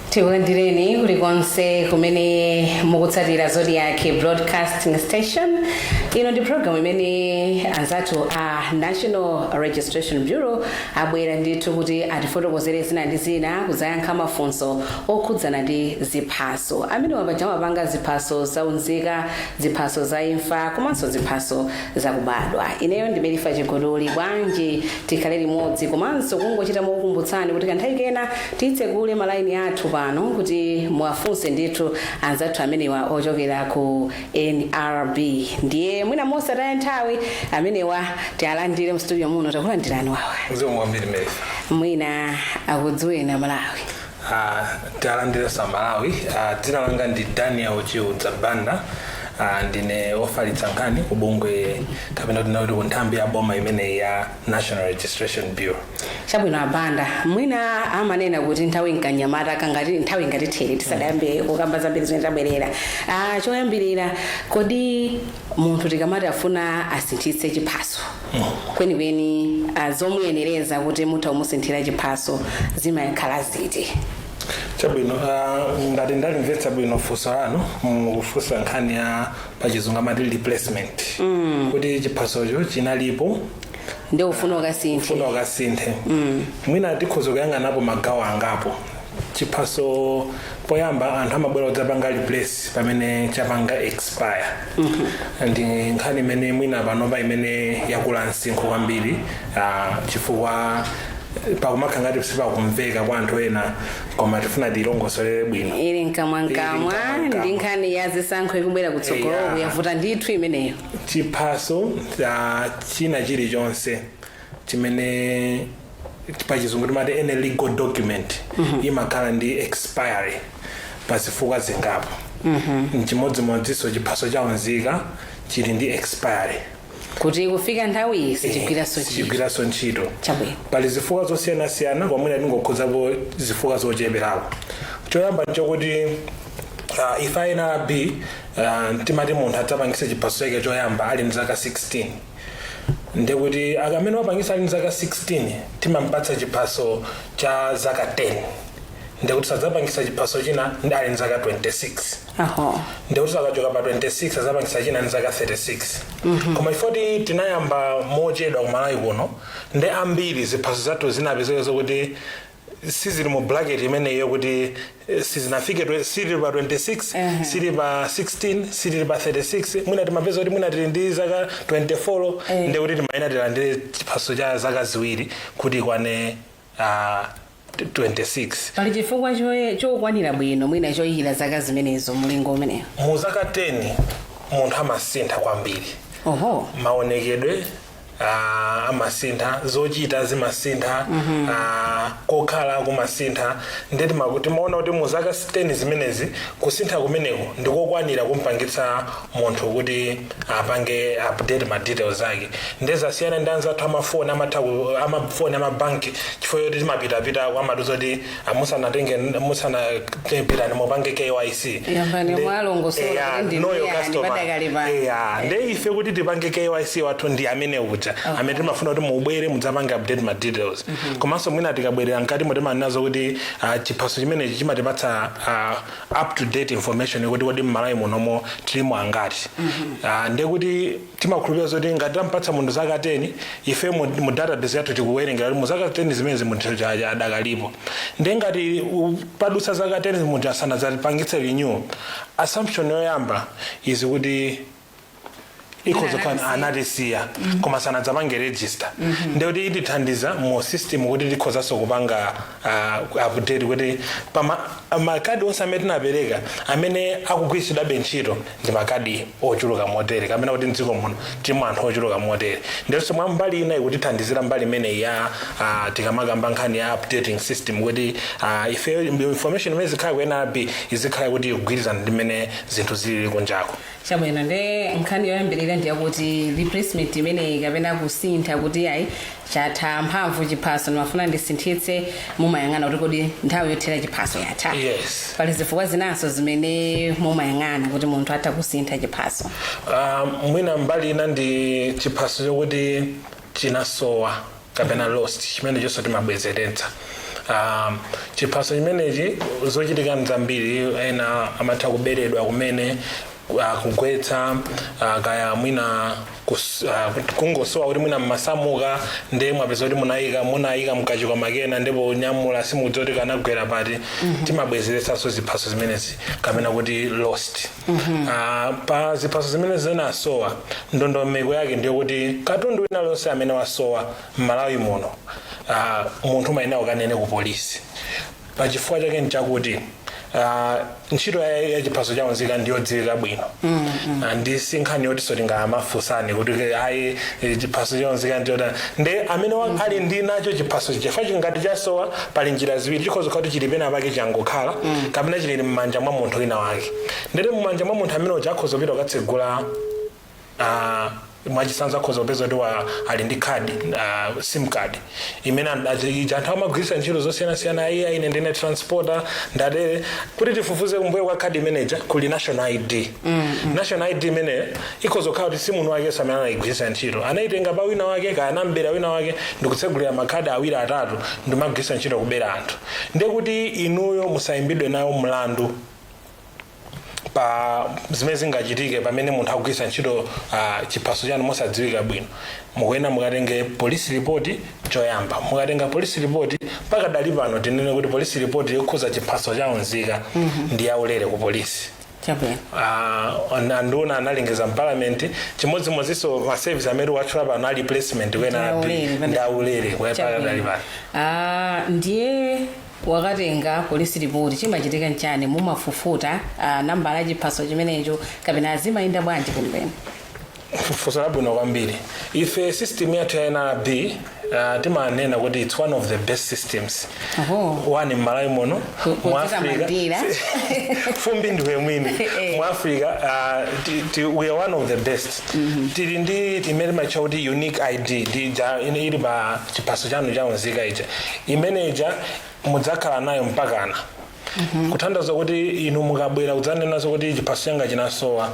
Tikulandireni kulikonse kumene mukutsatira Zodiak Broadcasting Station. Ino ndi program imene anzathu a National Registration Bureau abwera ndithu kuti atifotokozere zina ndi zina, kuzayankha mafunso okhudzana ndi ziphaso. Amene wapaja amapanga ziphaso zaunzika, ziphaso za imfa komanso ziphaso zakubadwa. Ineyo ndi Melifa Chigololi. Bwanji tikhale limodzi, komanso kungochita mokukumbutsani kuti kanthawi kena titsekule malaini athu pano kuti muwafunse ndithu anzathu amenewa ochokera ku NRB. Ndiye mwina mosataya nthawi, amenewa tialandire mu studio muno. Takulandirani wawa. Zikomo kwambiri, Melifa. Mwina akudziwena Malawi. Tialandire sa Malawi. Dzina langa ndi Daniel Chiudza Banda. Ndine ofalitsa nkhani ku bungwe, kapena kuti ku nthambi ya boma imeneyi ya National Registration Bureau. Chabwino, Abanda. Mwina amanena kuti nthawi nkanyamata kangati nthawi ingatithere tisadayambe kukamba zambiri zimene tabwerera. Choyambirira, kodi munthu tikamati afuna asinthitse chiphaso, kwenikweni zomuyenereza kuti mutha kumusinthira chiphaso zimakhala ziti? Chabwino. Ngati ndalimvetsa bwino funso lanu, mukufunsa nkhani ya pachizungu amati replacement, kuti chiphasocho chinalipo, ndi ufuna ukasinthe. Ufuna ukasinthe. Mwina tikhoza kuyang'anapo magawo angapo. Chiphaso poyamba anthu amabwera kudzapanga replace pamene chapanga expire. Ndi nkhani imene mwina panopa imene yakula msinkhu kwambiri, chifukwa pakumakhala ngati sipakumveka kwa anthu ena, koma tifuna tilongosolere bwino. Ili mkamwamkamwa. Ili mkamwamkamwa. Ndi nkhani ya zisankho ikubwera kutsogoloko. Yavuta ndithu imeneyo. Chiphaso china chilichonse chimene pachizungu timati any legal document imakhala ndi expiry pazifukwa zingapo. Mchimodzimodzinso chiphaso cha unzika chili ndi expiry. Kuti kufika nthawi sichigwiranso ntchito. Sichigwiranso ntchito. Chabwino. Pali zifukwa zosiyanasiyana, kwamwina tingokhudzapo zifukwa zocheperapo. Choyamba nchokuti ife NRB timati munthu adzapangise chiphaso chake choyamba ali ndi zaka 16. Ndekuti amene wapangisa ali ndi zaka 16, timampatsa chiphaso cha zaka 10. Ndekuti sadzapangisa chiphaso china ndi ali ndi zaka 26. Ndekuti akachoka pa 26, azapangisa china ndi zaka 36. Koma ifoti tinayamba mochedwa kumalawi kuno, ndi ambiri ziphaso zathu zinapezeka zokuti sizili mu bracket imeneyo, kuti sizinafike sili pa 26, sili pa 16, sili pa 36. Mwina timapeza kuti mwina tili ndi zaka 24. Ndekuti timayena tilandire chiphaso cha zaka 2 kuti ikwane 26. Pali chifukwa chokwanira bwino mwina choyikira zaka zimenezo, mulingo umenewo? Mu zaka 10 munthu amasintha kwambiri. Maonekedwe amasintha, zochita zimasintha, kokhala kumasintha. Ndeti timaona kuti mu zaka 10 zimenezi kusintha kumeneko ndikokwanira kumpangitsa munthu kuti apange update ma details ake. Ndezasiyana ndi anzathu amafoni, amatha amafoni amabanki, chifukwa choti timapitapitako, amatiuza kuti musanatenge, musanapitani mupange KYC. Yambani mwalongosola kuti ndinu know your yani customer. padakali pano. Eya, nde ife kuti tipange KYC wathu ndi amene uja amene timafuna kuti mubwere mudzapange update ma details. Komanso mwina tikabwerera mkati motimanena kuti chiphaso chimenechi chimatipatsa up to date information kuti kodi mmalawi munomo tilimo angati. Ndiye kuti timakhulupirira zoti ngati tampatsa munthu zaka 10, ife mu database yathu tikuwerengera kuti mu zaka 10 zimenezi munthu adakalipo. Ndiye ngati padutsa zaka 10 munthu asanadzapangitse renew, assumption yoyamba izi kuti ikhoza kukhala anatisiya koma sanadzapange register. Ndekuti itithandiza mu system kuti tikhozanso kupanga update kuti pama makadi onse amene tinapereka amene akugwiritsidwabe ntchito ndi makadi ochuluka motere, kapena kuti mdziko muno tilimu anthu ochuluka motere. Ndiyonso mwa mbali ina ikutithandizira mbali imeneyi ya tikamakamba nkhani ya updating system, kuti ife information imene zikhala ku NRB izikhala kuti ikugwirizana ndi mmene zinthu zilili kunjako. Chabwino. Nde nkhani yoyambirira ndiyakuti replacement imeneyi kapena kusintha, kuti ayi, chatha mphamvu chiphaso, ndimafuna ndisinthitse, mumayang'ana kuti kodi nthawi yothera chiphaso yatha? Yes. Pali zifukwa zinanso zimene mumayang'ana kuti munthu atha kusintha chiphaso? Mwina mbali ina ndi chiphaso chokuti chinasowa kapena lost, chimene chonso timabwezeretsa. Chiphaso chimenechi, zochitika nzambiri. Ena amatha kuberedwa kumene, kugwetsa, kaya mwina kungosowa kuti mwina mmasamuka, nde mwapeza kuti munayika mkachikwama kena, ndipo nyamula simukudziwa kuti kanagwera pati. Timabwezeretsanso ziphaso zimenezi kapena kuti lost. Pa ziphaso zimene zinasowa, ndondomeko yake ndiyo kuti katundu wina lonse amene wasowa m'Malawi muno, munthu umayenera ukanene ku polisi. Pachifukwa chake nchakuti ntchito ya chiphaso cha unzika ndiyodziwika bwino. Ndi si nkhani yotinso tingamafunsane kuti ayi, chiphaso cha unzika ndiyota. Nde amene ali ndi nacho chiphaso, chifukwa chingati chasowa, pali njira ziwiri: chikhoza kukhala kuti chili pena pake changokhala, kapena chili m'manja mwa munthu wina wake. Ndete m'manja mwa munthu amene uja akhoza kupita kukatsegula, mwachitsanzo akhoza kupeza kuti ali ndi khadi, SIM card imene ija anthu amagwiritsa ntchito zosiyanasiyana. Ayi, ine ndine transporter, ndatere kuti tifufuze kumbuyo kwa khadi imeneja kuli national ID. National ID imeneyo ikhoza kukhala kuti si munthu wakenso amene anayigwiritsa ntchito, anayitenga pa wina wake, kaya anambera wina wake ndikutsegulira makhadi awiri, atatu, ndimagwiritsa ntchito kubera anthu. Ndekuti inuyo musayimbidwe nayo mlandu pa zimene zingachitike pamene munthu akugwiritsa ntchito chiphaso chanu mosadziwika bwino, mukuyenda mukatenge police report choyamba. Mukatenga police report, pakadali pano tinene kuti police report yokhuza chiphaso cha unzika ndi yaulere ku polisi. Anduna analengeza mparliament chimodzimodzinso ma service amene watchula pano ali replacement kwena. Ndaulere. Ndaulere pakadali pano. Ndiye wakatenga police report, chimachitika nchani? Mumafufuta nambala ya chiphaso chimenecho kapena azimayenda bwanji kwenikweni? Funso labwino kwambiri. Ife system yathu ya NRB, timanena kuti it's one of the best systems one m'Malawi muno, mu Africa. Kudzitamandira. Fumbi ndiwe mwini. Mu Africa, we are one of the best. Tili ndi imene timatcha kuti unique ID, ndi ili pa chiphaso chanu cha unzika ija. Imeneja mudzakhala nayo mpakana, kutanthauza kuti inu mukabwera kudzanenanso kuti chiphaso changa chinasowa,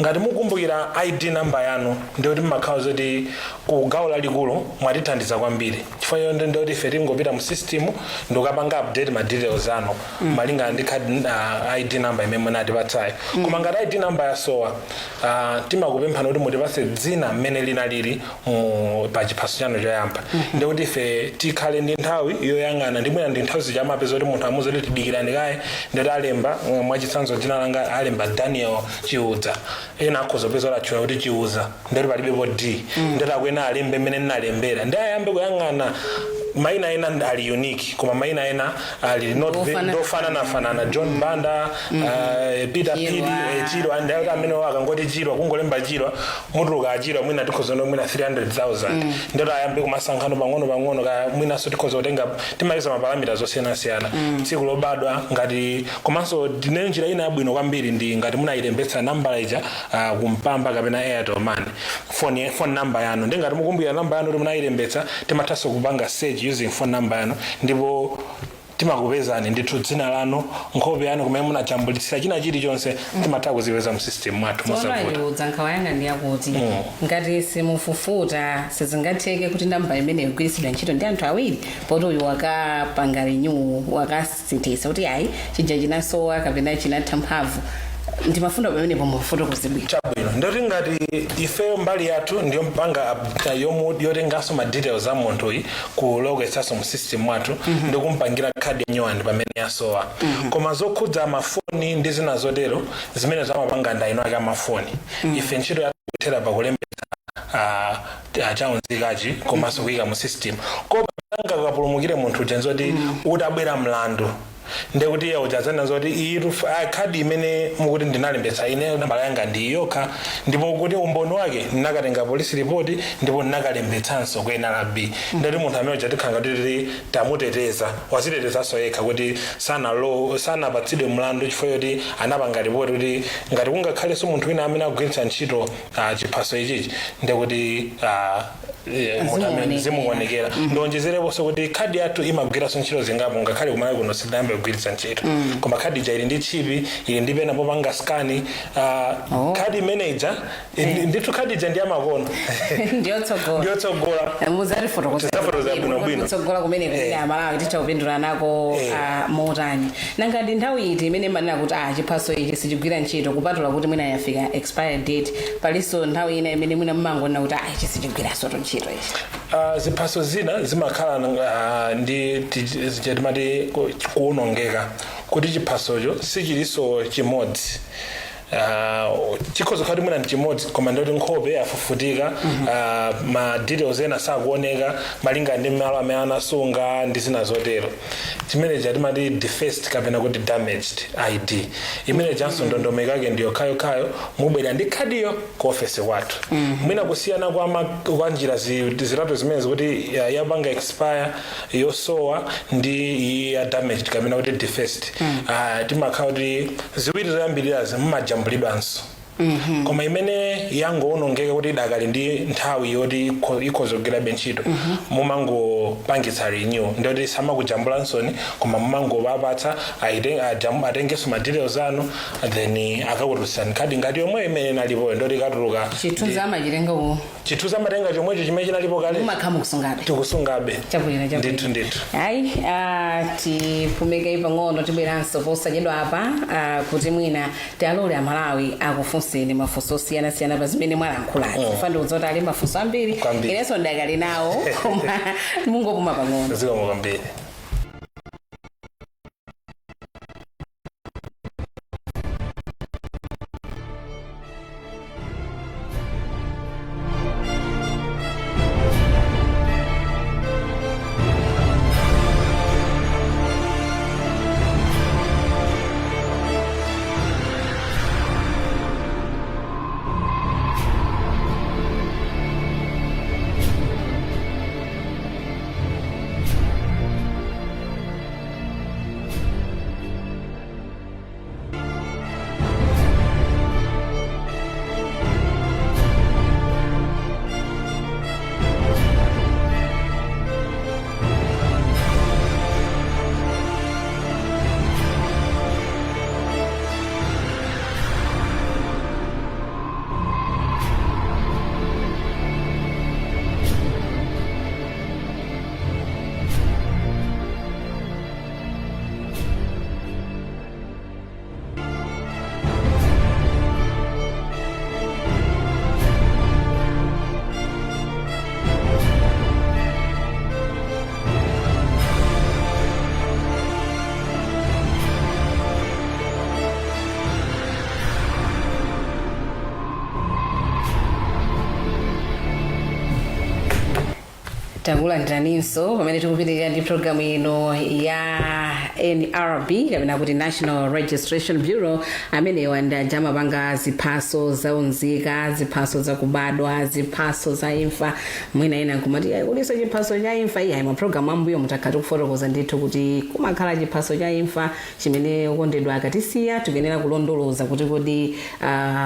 ngati mukumbukira ID number yanu, ndikuti mmakhala zoti ku gawo lalikulu mwatithandiza kwambiri, chifukwa iyo ndikuti ife tingopita mu system ndikukapanga update ma details anu malingana ndi card, ID number imene munatipatsayo. Koma ngati ID number yasowa, timakupemphani kuti mutipatse dzina mmene linalili pa chiphaso chanu choyamba. Ndikuti ife tikhale ndi nthawi yoyang'ana, ndi mwina ndi nthawi zichamapeza kuti munthu amuze kuti tidikirani kaye, ndikuti alemba, mwachitsanzo dzina langa alemba Daniel Chiudza, ena akhoza kupeza kuti atchula kuti Chiuza, ndikuti palibepo D. Ndikuti akwena alembe mmene ndinalembera, ndi ayambe kuyang'ana. Maina ena ali unique, koma maina ena ali not Ndofanana. Ndofananafanana, John Banda, Peter Chirwa. Pili, Chirwa. Ndikuti amene akangoti Chirwa, kungolemba Chirwa, mutuluka Achirwa mwina tikhoza no mwina 300,000. Ndikuti ayambe kumasankhano pang'ono pang'ono, kaya mwinanso tikhoza kutenga, timayeza ma parameters osiyanasiyana, tsiku lobadwa ngati. Komanso ndine njira ina yabwino kwambiri ndi ngati munayilembetsa nambala ija kuMpamba kapena Airtel Money, phone number yanu. Ndi ngati mukumbukira namba yanu kuti munayilembetsa, timathanso kupanga search using phone number yanu, ndipo timakupezani ndithu, dzina lanu, nkhope yanu, kumene munajambulitsira, china chilichonse timatha kuzipeza mu system mwathu Tsono mosavuta. Achiudza, nkhawa yanga ndi yakuti ngati simufufuta, sizingatheke kuti namba imene igwiritsidwa ntchito ndi anthu awiri, poti uyu wakapanga renew, wakasinthisa kuti ayi, chija chinasowa kapena chinatha mphamvu. Ndimafuna pamenepo mufotokoze bwino. Chabwino, ndoti ngati ifeyo mbali yathu ndiyo mpanga yotenganso ma details a munthuyi, kulowetsanso mu system mwathu ndi kumpangira khadi nyuwani pamene yasowa. Koma zokhudza mafoni ndi zina zotero, zimene zamapanga ndi eni ake amafoni. Ife ntchito yathu kuthera pakulembetsa chaunzikachi komanso kuyika mu system. Koma angakapulumukire munthu uja nzoti utabwera mlandu, ndekuti iye uja adzanena zoti iyi khadi imene mukuti ndinalembetsa ine, nambala yanga ndi yokha, ndipo kuti umboni wake ndinakatenga police report ndipo ndinakalembetsanso ku NRB. Ndati munthu amene uja tikhala kuti tamuteteza, wazitetezanso yekha kuti sanapatsidwe mlandu chifukwa choti anapanga ripoti, kuti ngati kungakhalenso munthu wina amene akugwiritsa ntchito chiphaso ichichi, ndekuti Munthu amene Zimuonekera. zimuonekera. Ndionjezereponso kuti khadi yathu imagwiranso ntchito zingapo, ngakhale kumalawi kuno sitinayambe kugwiritsa ntchito, koma khadi ija ili ndi chip, ili ndi pena popanga scan. Oh. Khadi imeneja ndithu, khadi ija ndi yamakono. Ndiyotsogola. Ndiyotsogola. Muzatifotokoza. Tizafotokoza bwinobwino. Kutsogola kumene kumene Amalawi titha kupindula nako motani? Nanga ndi nthawi iti imene manena kuti chiphaso ichi sichigwira ntchito, kupatula kuti mwina yafika expired date? Palinso nthawi ina imene mwina mmangonena kuti ichi sichigwiranso ntchito ichi? Ziphaso zina zimakhala ndi zija timati kuwonongeka, kuti chiphasocho sichilinso chimodzi. Chikhoza kuti mwina ndi chimodzi, koma ndoti nkhope afufutika, ma details ena sakuoneka malinga ndi malo amene anasunga ndi zina zotero. Chimene chatimati defaced kapena kuti damaged ID. Imene janso ndondomeko yake ndi yokhayokhayo, mubwera ndi khadiyo ku ofesi kwathu. Mwina kusiyana kwa njira zitatu zimene zikuti yapanga expire, yosowa ndi iyi ya damaged kapena kuti defaced, timakhala kuti ziwiri zoyambirirazi mumajambulidwanso, koma imene yangowonongeka kuti idakali ndi nthawi yoti ikhoza kugwirabe ntchito, mumangopangitsa renew. Ndoti samakujambulansoni, koma mumangowapatsa atengenso ma details anu, then akakutulutsani khadi ngati yomwe imene inalipoyo, ndoti ikatuluka. Chithunzi amachitenga ku Chithunzi amatenga chomwecho chimene chinalipo kale. Mumakhala mukusungabe? Tikusungabe. Chabwino, chabwino. Ndithu, ndithu. Ayi, tipumeke pang'ono, tibweranso posachedwa apa kuti mwina tialole Amalawi akufunseni mafunso osiyanasiyana pa zimene mwalankhulazi. Ndikudziwa kuti ali mafunso ambiri. Kwambiri. Inenso ndakali nawo, koma mungopuma pang'ono. Zikomo kwambiri. Takulandiraninso pamene tikupitirira ndi programu ino ya NRB, kapena kuti National Registration Bureau. Amenewa ndi aja amapanga ziphaso zaunzika, ziphaso zakubadwa, ziphaso za imfa. Mwina ena nkumati, "Ayi, kulinso chiphaso cha imfa?" Iyayi, mapulogalamu ambuyo mutakhala tikufotokoza ndithu kuti kumakhala chiphaso cha imfa chimene okondedwa akatisiya tikuyenera kulondoloza kuti kodi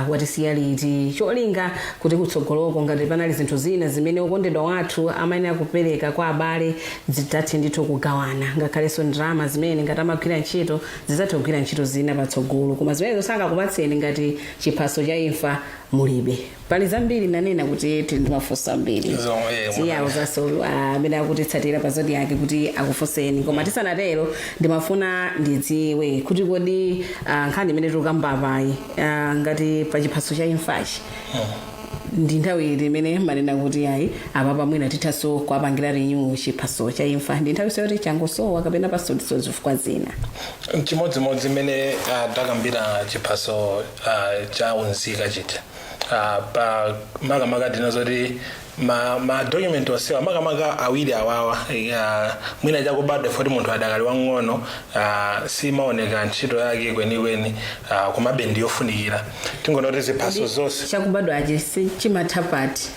watisiya liti, cholinga kuti kutsogoloko ngati panali zinthu zina zimene okondedwa wathu amayenera kupereka kwa abale, zidzathe ndithu kugawana, ngakhalenso ndalama zimene ngati amagwira ntchito zidzathe kugwira ntchito zina patsogolo. Koma zimenezo sangakupatseni ngati chiphaso cha imfa mulibe. Pali zambiri, nanena kuti tili ndi mafunso ambiri. Tiyawuzanso amene akutitsatira pa Zodiak kuti akufunseni, koma tisanatero ndimafuna ndidziwe kuti kodi nkhani imene tikukamba apayi, ngati pa chiphaso cha imfachi, ndi nthawi iti imene manena kuti ayi, apapa mwina tithanso kuwapangira renew chiphaso cha imfa? Ndi nthawi yoti changosowa kapena pasodiso zifukwa zina? Chimodzimodzi imene takambira chiphaso cha unzika chita, pa makamaka tinazoti ma document onsewa, makamaka awiri awawa, mwina chakubadwa foti munthu adakali wang'ono, simaoneka ntchito yake kwenikweni, komabe ndiyofunikira. Tingonoti ziphaso zonse Chakubadwachi chimatha pati?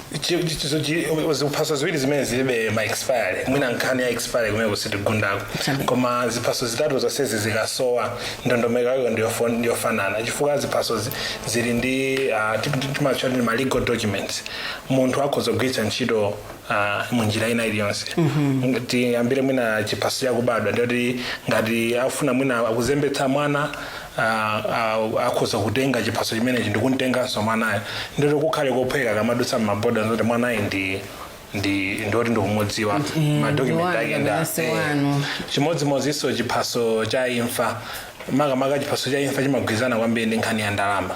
Ziphaso ziwiri zimene zilibe ma expiry, mwina nkhani ya expiry kumene kusitigundako. Chabe. Koma ziphaso zitatu zonsezi zikasowa, ndondomeko yake ndiyofanana, chifukwa ziphaso zili ndi timatcha kuti ma legal documents. Munthu akhoza kugwiritsa kugwiritsa ntchito munjira ina iliyonse. Tiyambire mwina chiphaso chakubadwa, ndiyoti ngati afuna mwina akuzembetsa mwana, akhoza kutenga chiphaso chimenechi ndikumtenganso mwanayo, ndiyoti kukhale kophweka kamadutsa mmaboda zoti mwanayi ndi ndoti ndikumudziwa, madocument ake Kapena si wanu. Chimodzimodzinso chiphaso cha imfa. Makamaka chiphaso cha imfa chimagwirizana kwambiri ndi nkhani ya ndalama.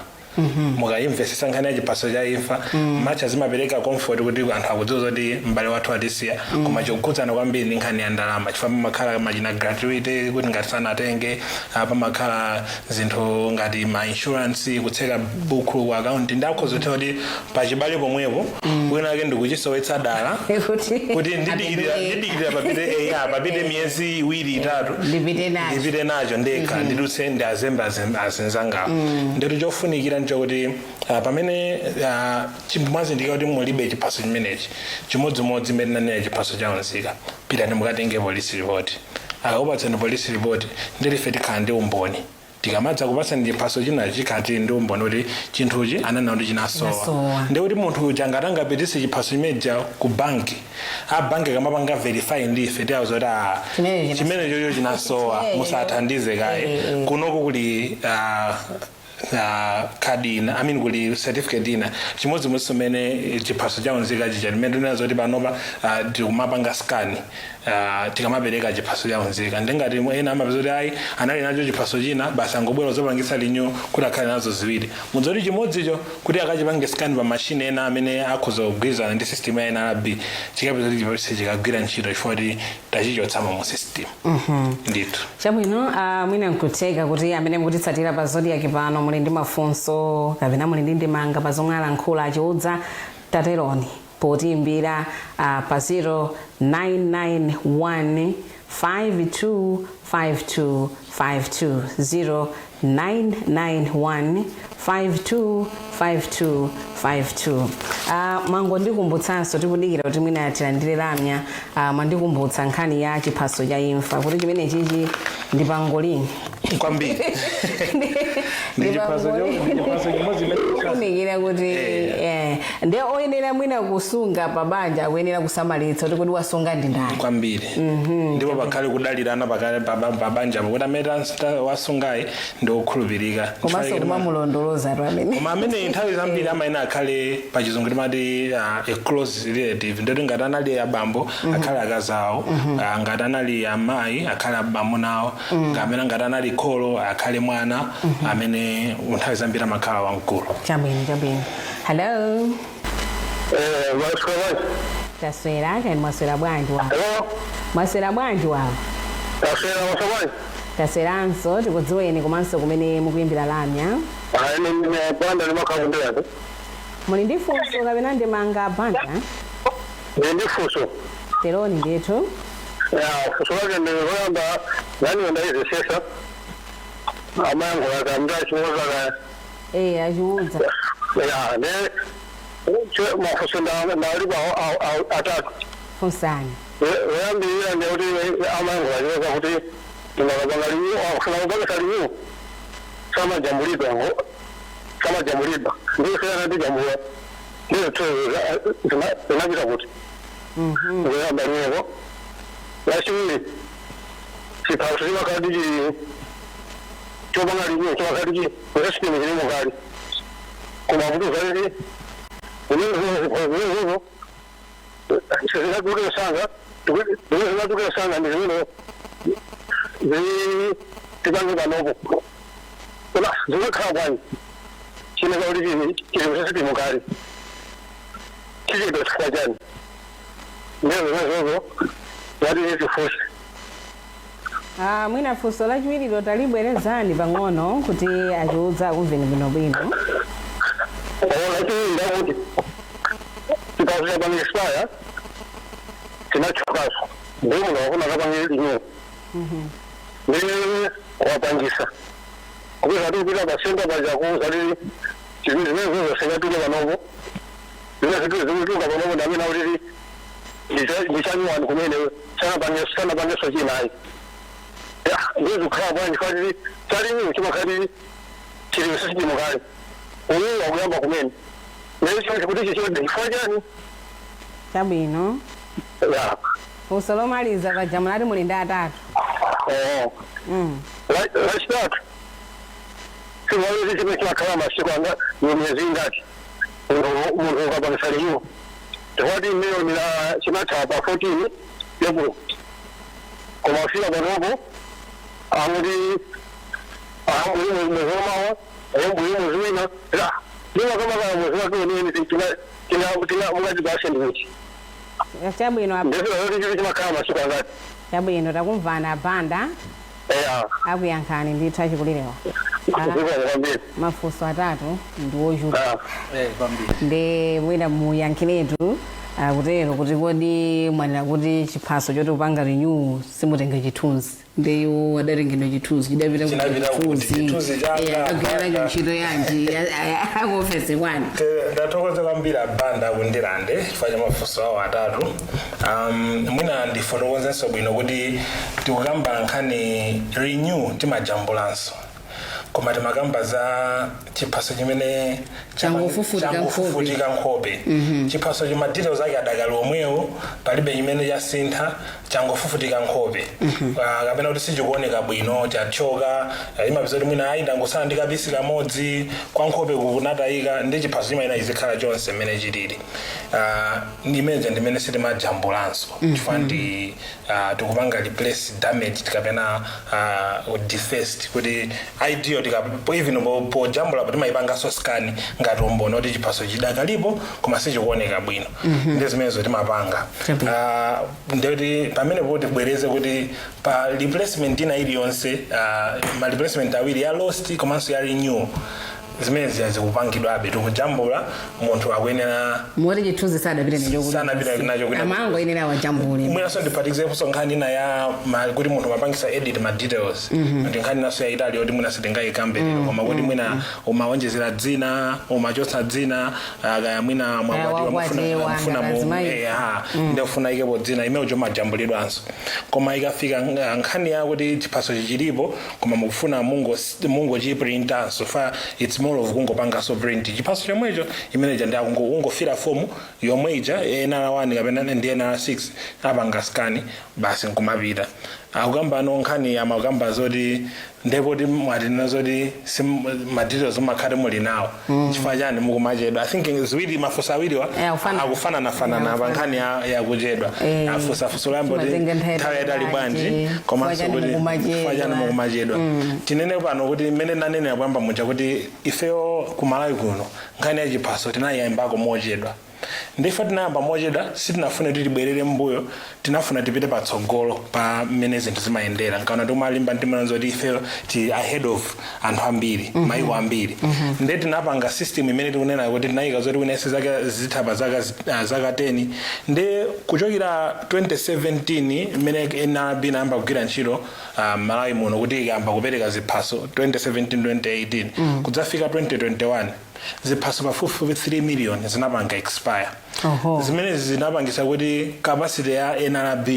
Mukayimvesesa nkhani ya chiphaso cha imfa, macha zimapereka comfort kuti anthu akudziwa zoti m'bale wathu atisiya, koma chikukhudzana kwambiri ndi nkhani ya ndalama, chifukwa pamakhala machina gratuity kuti ngati sanatenge, pamakhala zinthu ngati ma insurance, kutseka buku ku account, ndi akhoza kuti pachibale pomwepo wina ake ndikuchisowetsa dala kuti kuti ndidikirira papite eya papite miyezi 2, 3, Ndipite nacho. Ndipite nacho ndekha, ndidutse ndi azembe azinzangawo. Ndithu chofunikira nchokuti pamene mwazindikira kuti mulibe chiphaso chimenechi, chimodzimodzi imene tinanena chiphaso cha unzika, pitani mukatenge police report. Akakupatsani police report, nditi ife tikhala ndi umboni. Tikamadza kupatsani chiphaso chinachi, chikhala tili ndi umboni kuti chinthuchi ananena kuti chinasowa. Chinasowa. Ndikuti munthu uja ngati angapitise chiphaso chimeneja ku banki, a banki kamapanga verify ndi ife, tiyauza kuti Chimenecho chimene chocho chinasowa, Chimenecho. musathandize kaye. Kunoku kuli khadi ina, I mean, kuli certificate ina. Chimodzimodzi mmene chiphaso cha unzika chija limene tinazo kuti panopa tikumapanga scan tikamapereka chiphaso cha unzika. Ndingati ena amapeza kuti ayi, anali nacho chiphaso china, basi angobwera zopangisa renew kuti akhale nazo ziwiri. Mudzoti chimodzicho kuti akachipange scan pa machine ena amene akhoza kugwirizana ndi system ya NRB, chikapeza kuti chiphaso chikagwira ntchito chifukwa kuti tachichotsamo mu system ndithu. Chabwino, mwina nkutheka kuti amene mukutitsatira pa Zodiak pano muli ndi mafunso kapena muli ndi ndemanga pa zomwe alankhula achiudza. Tateroni potiimbira pa 0991 525252, 0991 525252. Mwangondikumbutsanso, tikudikira kuti mwina tilandire lamya, mwandikumbutsa nkhani ya chiphaso cha imfa, kuti chimene chichi ndi pangolini. Kwambiri, ndi chiphaso chimodzi imene Kufunikira kuti ndiye oyenera mwina kusunga pabanja akuyenera kusamalitsa kuti wasunga ndi ndani. Kwambiri, ndipo pakhale kudalirana pabanja kuti amene wasungayi ndi okhulupirika. Komanso kumamulondoloza tu amene. Koma amene nthawi zambiri amayenera akhale, pachizungu timati a close relative. Ndoti ngati anali abambo, akhale akazi awo, ngati anali amayi, akhale amuna awo, amene ngati anali kholo, akhale mwana amene nthawi zambiri amakhala wamkulu. Chabwino. Hello. Eh, mwaswera bwanji? Taswera, kani mwaswera bwanji wawo? Hello? Mwaswera bwanji wawo? Taswera, mwaswera bwanji? Tasweranso. Tikudziweni komanso kumene mukuyimbira lamya. Ah, ine ndine Banda, ndimakhala ku. Muli ndi funso kapena ndemanga, Banda? Ndili ndi funso. Teroni ndithu. Ya, funso lake ndi loyamba, nani ndayizesesa. Amayankhula kamnda chiwoza ka. Achiudza. Ya, ne mafunso ndalipo atatu. Funsani. Loyambirira ndi kuti amayankhula chiwoza kuti ndingakapanga renew, akufuna kupangisa renew, samajambulidwa, samajambulidwa. Ndisiyana ndijambula. Ndizithu zinapita kuti. Ngoyamba limepo. Lachiwiri, chiphaso chimakhala chi chopanga renew chimakhala chi system chilimo kale, koma kuti zalili zimenezo zinatuluka sanga, zimene zinatuluka sanga ndi zimene zili tipange panopo, koma zimakhala bwanji chine chakuti chili system kale, chichedwa chifukwa chani? Ndiyo zimenezozo ngati tifunse. Ah, mwina funso lachiwirilo talibwerezani pang'ono kuti achiudza akumveni bwinobwino. Lachiwiri ndakuti chiphaso chapanga expire, chinachokaso, ndiye munthu akufuna akapange renew, ndi wapangisa kupeza kuti kupita pa center paja kuuza kuti zimene zozo singatuluka panopo, zimene zikutuluka panopo ndamene akuti ndichanyuwani kumene sanapangeso chinayi. Ndiye zikukhala bwanji kwati cha renew chimakhati chili system kale, uyu wakuyamba kumene, ndiye chimwe kuti chichode chifukwa chani? Chabwino. Ya. Funso lomaliza, paja munati muli ndi atatu. Oh. Lachitatu, chiphaso chimene chimakhala masiku anga, miyezi ingati munthu ukapangisa renew? Chifukwa imene chimatha pa 14 April, koma kufika panopo akuti ambuli mwezi wamawa, ambuli mwezi wina la ndingakamaka mwezi wake wenene mungachibase ndikuti. Chabwino. Ndefika zoti chili chimakhala masiku angati? Chabwino, takumvana abanda. Eya. Akuyankhani ndithu achikulirewa. Zikomo kwambiri. Mafunso atatu ndi wochuluka. Ah. Kwambiri. Ndi mwina muyankhiretu akutero kuti kodi mwanena kuti chiphaso choti upanga renew simutenga chithunzi, ndiyo adatengedwa chithunzi chidapita kuti? Chinapita kuti? Chithunzi changa, Agwira nacho Banda. ntchito yanji akuofesi kwanu? Ndathokoza kwambiri abanda akundilande chifukwa cha mafunso awo atatu. Mwina ndifotokozenso bwino kuti tikukamba nkhani renew timajambulanso, koma timakamba za chiphaso chimene Changofufutika. Changofufutika nkhope. Chiphaso chima details ake adakali omwewo, palibe chimene chasintha, changofufutika nkhope. Ah, kapena kuti sichikuoneka bwino, chachoka. Imapeza kuti mwina ayi, ndangosala ndi kapisi kamodzi kwa nkhope kunatayika, ndi chiphaso chimayina chizikhala chonse mmene chilili. Ah, ndimeneja ndimene sitimajambulanso chifukwa ndi tikupanga replace damaged kapena defaced, kuti ID even pojambulapo timayipanganso scan ngati umboni kuti chiphaso chidakalipo koma sichikuoneka bwino. Ndi zimenezo timapanga. Chabwino. Ah, ndikuti pamenepo tibwereze kuti pa replacement ina iliyonse, ma replacement awiri, ya lost komanso ya renew, zimene ziya zikupangidwabe, tikujambula, munthu akuyenera. Moti chithunzi sadapite nacho kuti? Sanapite nacho kuti. Amango yenera awajambule. Mwinaso ndiphatikizeponso nkhani ina ya kuti munthu mapangisa edit ma details. Ndi nkhani inaso yayitali yoti mwina sitingayikambe lero, koma kuti mwina umawonjezera dzina, umachotsa dzina, kaya mwina mwakwatiwa, wakwatiwa, mufuna ngati azimayi. Ndikufuna ikepo dzina imene ujo majambulidwanso. Koma ikafika nkhani yakuti chiphaso chichilipo koma mukufuna mungochiprintanso, fa it's more of kungopanganso print chiphaso chomwecho, imeneja ndi kungofira fomu yomwe ija NR 1 kapena ndi NR 6, apanga scan basi nkumapita. Akukamba ano nkhani amakamba zoti ndepoti mwatinena zoti ma details mumakhale muli nawo, chifukwa chani mukumachedwa? I think ziwiri, mafunso awiriwa Akufanana. akufananafanana pa nkhani yakuchedwa. Afunsa funso lambo kuti Chimatenga nthawi nthawi yatali bwanji, bwanji, komanso chifukwa kuti chani mukumachedwa. chifukwa chani mukumachedwa. Tinene pano kuti mmene nanenera kuyamba muja kuti ifeyo kumalawi kuno nkhani ya chiphaso tinayiyambako mochedwa. Ndife tinayamba mochedwa, sitinafune kuti tibwerere mbuyo, tinafuna tipite patsogolo pa mmene zinthu zimayendera. Nkaona timalimba mtima zoti ifeyo ti ahead of anthu ambiri, maiko ambiri. Nde tinapanga system imene tikunena kuti tinayika zoti winese zaka zitha pa zaka 10. Nde kuchokera 2017 imene NRB inayamba kugwira ntchito Malawi muno kuti ikayamba kupereka ziphaso 2017 2018 kudzafika 2021, ziphaso pafupifupi 3 million zinapanga expire. Zimene zinapangisa kuti capacity ya NRB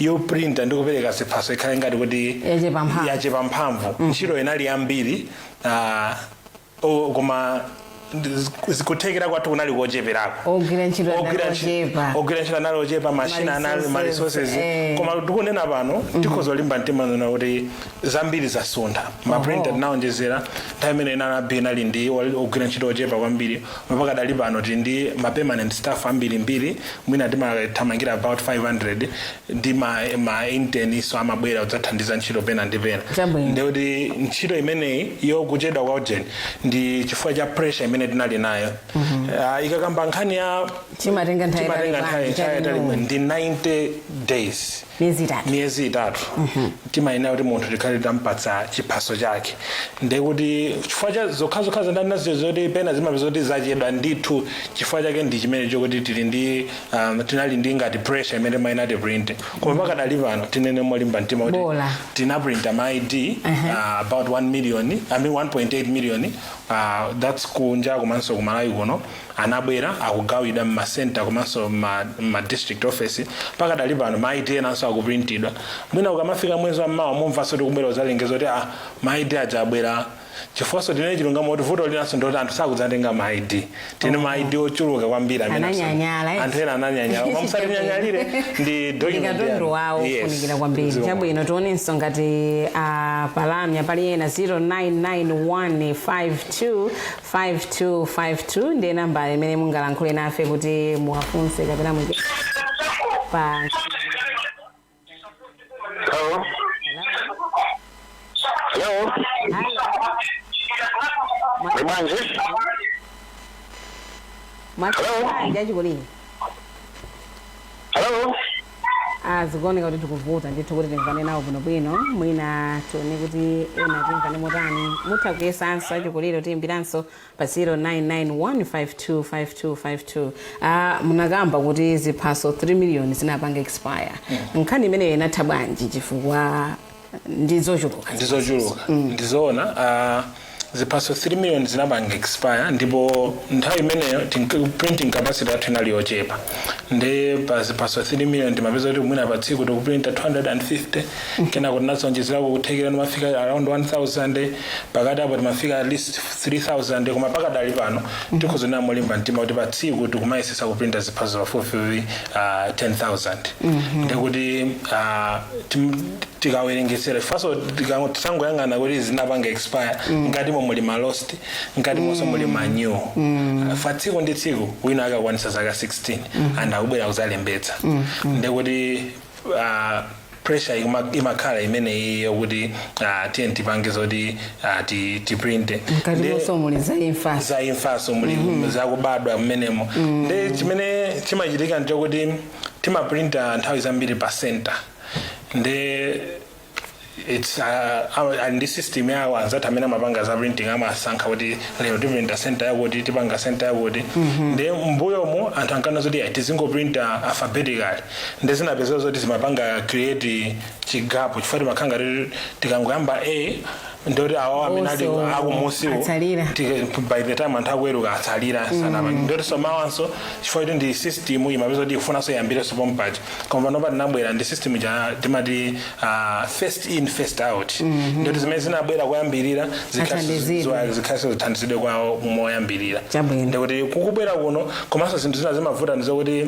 yoprinta ndi kupereka ziphaso ikhale ngati kuti yachepa mphamvu. Yachepa mphamvu. Ntchito inali yambiri, koma kuthekera kwathu kunali kocheperako. Ogwira ntchito Ogwira anali ochepa. Ogwira ntchito anali ochepa, mashina anali ma resources. Koma tikunena pano tikhoza kulimba mtima nona kuti zambiri zasuntha. Ma printer tinawonjezera. Nthawi imene NRB inali ndi ogwira ntchito ochepa kwambiri, mpaka dali pano tili ndi ma permanent staff ambirimbiri, mwina timathamangira about 500, ndi ma intern iso amabwera kudzathandiza ntchito pena ndi pena. Chabwino. Ndikuti ntchito imeneyi yokuchedwa kwa ujeni ndi chifukwa cha pressure imene tinali nayo. Ah, ikakamba nkhani ya chimatenga nthawi chimatenga itali nthawi bwanji? nthawi itali Chabwino. ndi 90 days. Miyezi 3. Miyezi 3 timayenera kuti munthu tikhale tampatsa chiphaso chake. Ndekuti chifukwa cha zokhazokha zandani nazo zoti pena zimapeza kuti zachedwa ndithu, chifukwa chake ndi chimene chokuti tili ndi tinali ndi ngati pressure imene timayenera tiprinte. Koma pakadali pano tinene molimba mtima kuti Bola. tinaprinta ma ID about 1 million, I mean 1.8 million, that's kunja komanso kumalawi kuno. Anabwera, akugawidwa mma center komanso ma district office. Pakadali pano ma ID enanso akuprintidwa. Mwina ukamafika mwezi wa mmawa mumvanso tikubwera uzalengeza kuti ma ID aja abwera. Chifukwa tinene chilungamo kuti vuto linanso ndoti anthu sakudzatenga ma ID. Tine ma ID ochuluka kwambiri amene Ananyanyala, eh? Anthu ena ananyanyala, koma musatinyanyalire, ndi document Katundu yanu. wawo Yes. ofunikira kwambiri. Zikomo. Chabwino, tionenso ngati palamya pali ena. 0991525252 ndiye nambala imene mungalankhule nafe kuti muwafunse kapena muike pa Hello. Hello. Muli bwanji? Hello? Achikulire. Hello. Zikuoneka kuti tikuvuta ndithu kuti timvane nawo bwinobwino. Mwina tione kuti ena timvane motani. Mutha kuyesanso, achikulire, tiyimbiranso pa 0991525252. Munakamba kuti ziphaso 3 million zinapanga expire. Nkhani imeneyo inatha bwanji, chifukwa ndizochuluka? Ndizochuluka, ndizoona. Ziphaso 3 million zinapanga expire, ndipo nthawi imeneyo printing capacity yathu inali yochepa. Ndi pa ziphaso 3 million timapeza kuti mwina pa tsiku tikuprinta 250, kenako tinazonjezerako kuthekera timafika around 1000, pakati apo timafika at least 3000. Koma pakadali pano tikhuzonera molimba mtima kuti pa tsiku tikumayesesa kuprinta ziphaso pafupifupi 10,000. Ndikuti tikawerengesera faso, tisangoyang'ana kuti zinapanga expire, ngati muli ma lost, ngati monso muli ma new. Fa tsiku ndi tsiku wina akakwanisa zaka 16 and akubwera kuzalembetsa, ndikuti pressure imakhala imeneyi yokuti tiye tipange zoti tiprinte. Mkati monso muli za imfa. Za imfaso muli, zakubadwa mmenemo. Ndi chimene chimachitika nchokuti timaprinta nthawi zambiri pa center, ndi it's ndi system yawo anzathu amene amapanga za printing, amasankha kuti lero tiprinta center yakuti, tipanga center yakuti. Ndi mbuyomo anthu ankana zoti ayi, tizingoprinta alphabetically, ndi zinapeza zoti zimapanga create chigapo, chifukwa timakhala ngati tikangoyamba A, ndoti awawo amene ali Onse akumusiwo atsalira. By the time anthu akuweruka atsalira sanapanga. Ndoti somawanso chifukwa kuti ndi system imapeza kuti ikufunanso iyambirenso pompaja. Koma panopa tinabwera ndi system cha timati first in, first out, ndoti zimene zinabwera kuyambirira Athandizidwe. zikhalenso zithandizidwe kwawo moyambirira. Chabwino. Ndikuti kukubwera kuno komanso zinthu zina zimavuta, ndizokuti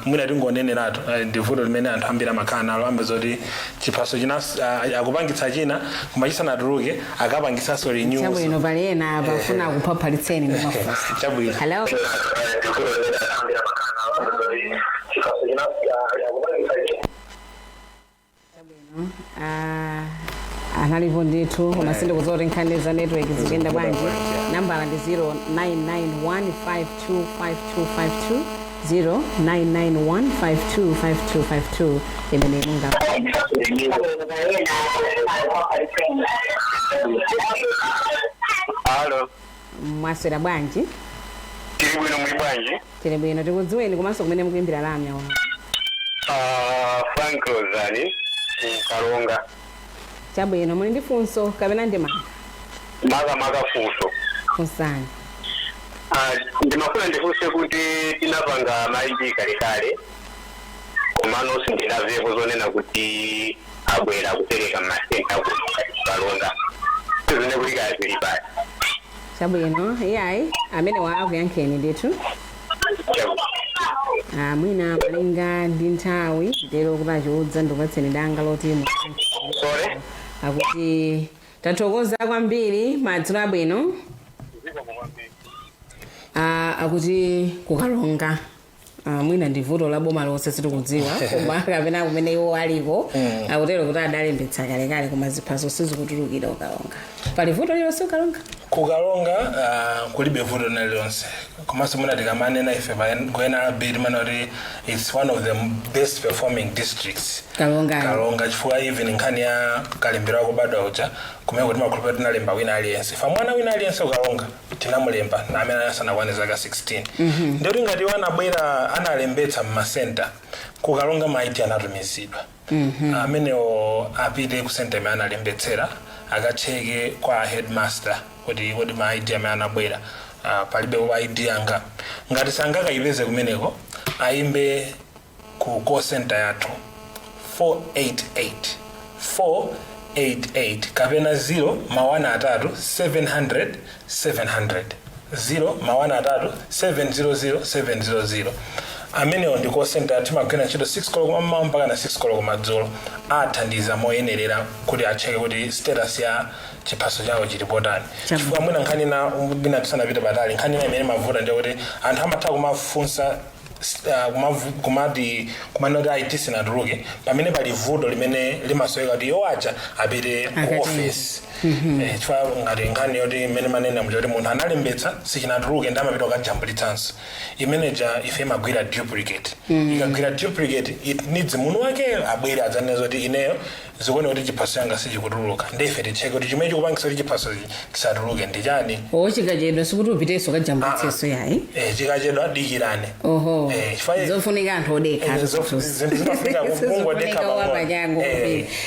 mwina tingoneneratu, ndi vuto limene anthu ambiri amakhala nalo, ambe zoti chiphaso china akupangitsa china, koma chisanatuluke akapangitsanso renew. Chabwino, pali ena pafuna kuphaphalitseni ndi mafunso. Chabwino. Hello. Analipo ndithu, koma sindikudziwa kuti nkhani za network zikuyenda bwanji. Nambala ndi 0991525252, 0991525252 imene munga Halo. Mwaswera bwanji? Tili bwino, muli bwanji? Tili bwino. Tikudziweni komanso kumene mukuimbira lamya uno. Ah, Frank Rozani Kalonga. Chabwino, muli ndi funso kapena ndemanga? Makamaka funso. Funsani. Ah, ndimafuna ndifunse kuti tinapanga ma ID kalekale, komano sindinamvepo zonena kuti abwera kupereka mmasenta kuno ngati Kalonga, sizine kuti kaya zili pali. Chabwino, iyayi, amene wa akuyankheni ndithu. Mwina malinga ndi nthawi ndero kuti achiudza, ndikupatseni danga loti Sorry. Akuti tathokoza kwambiri, madzulo abwino. Akuti kukalonga, mwina ndi vuto la boma lonse, sitikudziwa, koma kapena kumene iwo aliko, akutero kuti adalembetsa kalekale koma ziphaso sizikutulukira kukalonga. Pali vuto lilonse kukalonga? Kukalonga kulibe vuto lililonse. Komanso mwina tikamanena ife ku NRB timana kuti it's one of the best performing districts. Kalonga. Kalonga, chifukwa even nkhani ya kalembera wakubadwa uja, kumene kuti makhulupiriro tinalemba wina aliyense, fa mwana wina aliyense ukalonga tinamulemba na amene asanakwane zaka 16. Ndikuti ngati iwo anabwera analembetsa mmasenta kukalonga, ma ID anatumizidwa. Amenewo apite ku senta imene analembetsera, akacheke kwa headmaster kuti kodi ma ID amene anabwera, palibe wa ID yanga. Ngati sangakayipeze kumeneko, ayimbe ku call center yathu 488. 488 kapena 0 ma 1 3 700 700, 0 ma 1 3 700 700. Amenewo ndi call center. Timagwira ntchito 6 koloko mammawa mpaka na 6 koloko madzulo. Athandiza moyenerera kuti acheke kuti status ya chiphaso chawo chili potani. Chifukwa mwina nkhani na mwina tisanapite patali, nkhani ina imene mavuta ndiyo kuti anthu amatha kumafunsa kumati kumanena kuti ayi, tisinatuluke, pamene pali vuto limene limasoweka kuti iwo aja apite ku Akatenge. office. Chifukwa ngati nkhani yoti imene manena muja kuti munthu analembetsa, sichinatuluke, ndi amapita kukajambulitsanso, imeneja ife imagwira duplicate. Ikagwira duplicate, it needs munthu wake abwere adzanena zoti ineyo zikuone kuti chiphaso changa sichikutuluka, ndi ife ticheke kuti chimene chikupangisa kuti chiphaso chisatuluke ndi chani. O, chikachedwa sikuti upitenso kajambulitsenso yayi? Chikachedwa dikirani. Oho. Chifukwa Zofunika anthu odekha. Zinthu zimafunika kungodekha pang'ono. Wapachangu.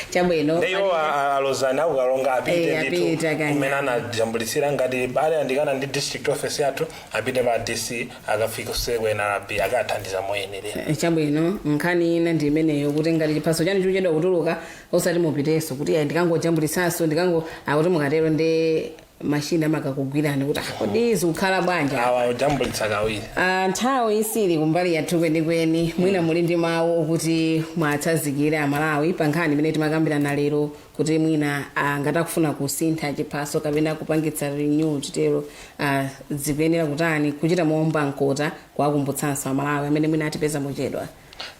Chabwino. Ndiyo, alozani akukalonga apite Apite ndithu kanya. kumene anajambulitsira. Ngati ayandikana ndi district office yathu, apite pa DC, akafika ku NRB, akathandiza moyenerera. Chabwino, nkhani ina ndi imeneyo, kuti ngati chiphaso chanu chikuchedwa kutuluka, osati mupitenso kuti ayi, ndikangojambulitsanso, ndikango akuti mukatero ndi mashini amakakugwirani kuti, "Ah, kodi zikukhala bwanji?" Awa ujambulitsa kawiri. Ah, nthawi isili kumbali yathu kwenikweni. Mwina muli ndi mawu okuti mwatsanzikire Amalawi pa nkhani imene timakambirana lero, kuti mwina ngati akufuna kusintha chiphaso kapena kupangitsa renew chitero, zikuyenera kutani, kuchita moomba mkota, kuwakumbutsanso Amalawi amene mwina atipeza mochedwa?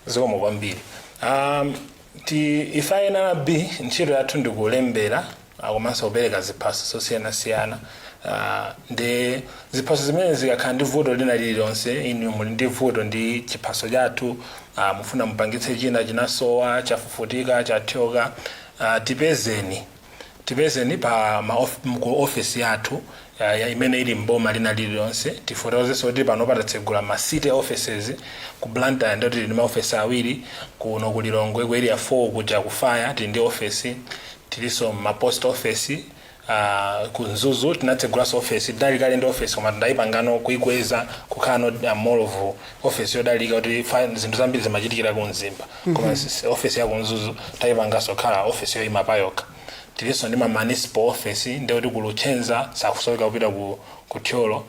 Zikomo kwambiri. Ti ife a NRB ntchito yathu ndikulembera komanso kupereka ziphaso zosiyanasiyana. Ndi ziphaso zimene zikakhala ndi vuto lina lililonse, inu muli ndi vuto ndi chiphaso chathu, mufuna mupangitse china, chinasowa, chafufutika, chathyoka, tipezeni pa ku office yathu ya imene ili mboma lina lililonse. Tifotokozenso kuti pano patatsegula ma city offices ku Blantyre, ndoti tili ndi maofesi awiri kuno ku Lilongwe, ku Area 4 kuja ku fire tili ndi office, tilinso ma post office. Ku Mzuzu tinatsegulanso office. Tinali kale ndi office koma tinayipangano kuikweza kukhala no more of office yodalika kuti zinthu zambiri zimachitikira ku Mzimba, koma office ya ku Mzuzu tayipanganso kukhala office yoyima payokha. Tilinso ndi ma municipal office, ndikuti ku Luchenza sakusoweka kupita ku Thyolo,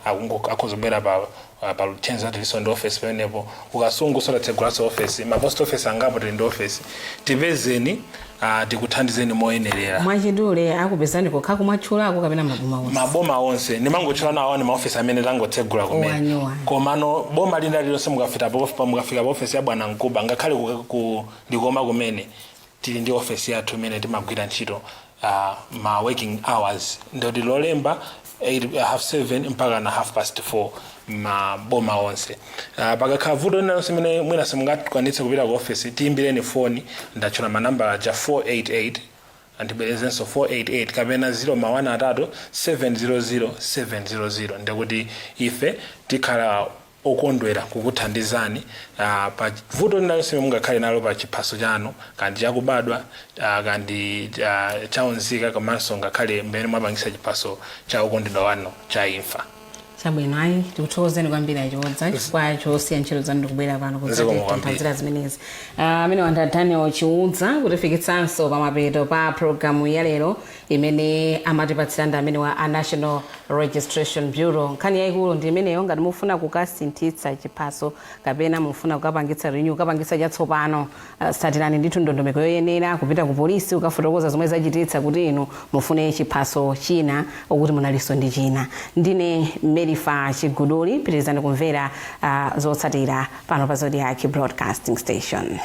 akuzobwera pa Luchenza, tilinso ndi office pamenepo. Kukasungu sotatsegulanso office, ma post office angapo tili ndi office. Tipezeni, tikuthandizeni moyenerera. Mwachidule, akupezani kokha kumwatchulako kapena maboma onse? Maboma onse. Ndimangotchula nawo ni maofisi amene tangotsegula kumene. Owanyowa. Komano boma lina lililonse mukafika pa ofisi ya bwana Mkuba, ngakhale ku Likoma kumene, tili ndi ofisi yathu imene timagwira ntchito. Ma working hours ndoti Lolemba 8, 7:30 mpaka na 4:30, maboma onse. Pakakhala vuto lina lonse imene mwina simungakwanitse kupita ku ofisi, tiyimbireni foni. Ndatchula manambala aja, 488, andibwerezenso, 488 kapena 0 ma 1 3 700 700. Ndikuti ife tikhala okondwera kukuthandizani pa vuto lina lonse mungakhale nalo pa chiphaso chanu, kandi chakubadwa, kandi chaunzika, komanso ngakhale mmene mwapangisa chiphaso cha okondedwa wanu cha imfa. Chabwino, ayi, tikuthokozeni kwambiri Achiodza chifukwa chosiya ntchito zanu ndikubwera pano Zikomo kwambiri. kudzatitanthauzira zimenezi. Amene wanda Daniel Chiudza kutifikitsanso pamapeto pa programu ya lero imene amatipatsira ndi amene wa a National Registration Bureau. Nkhani yayikulu ndi imeneyo: ngati mufuna kukasinthitsa chiphaso kapena mufuna kukapangitsa renew, kukapangitsa chatsopano, tsatirani ndithu ndondomeko yoyenera, kupita ku polisi kukafotokoza zomwe zachititsa kuti inu mufune chiphaso china okuti munalinso ndi china. Ndine Merifa Chiguduli. Pitirizani kumvera zotsatira pano pa Zodiak Broadcasting Station.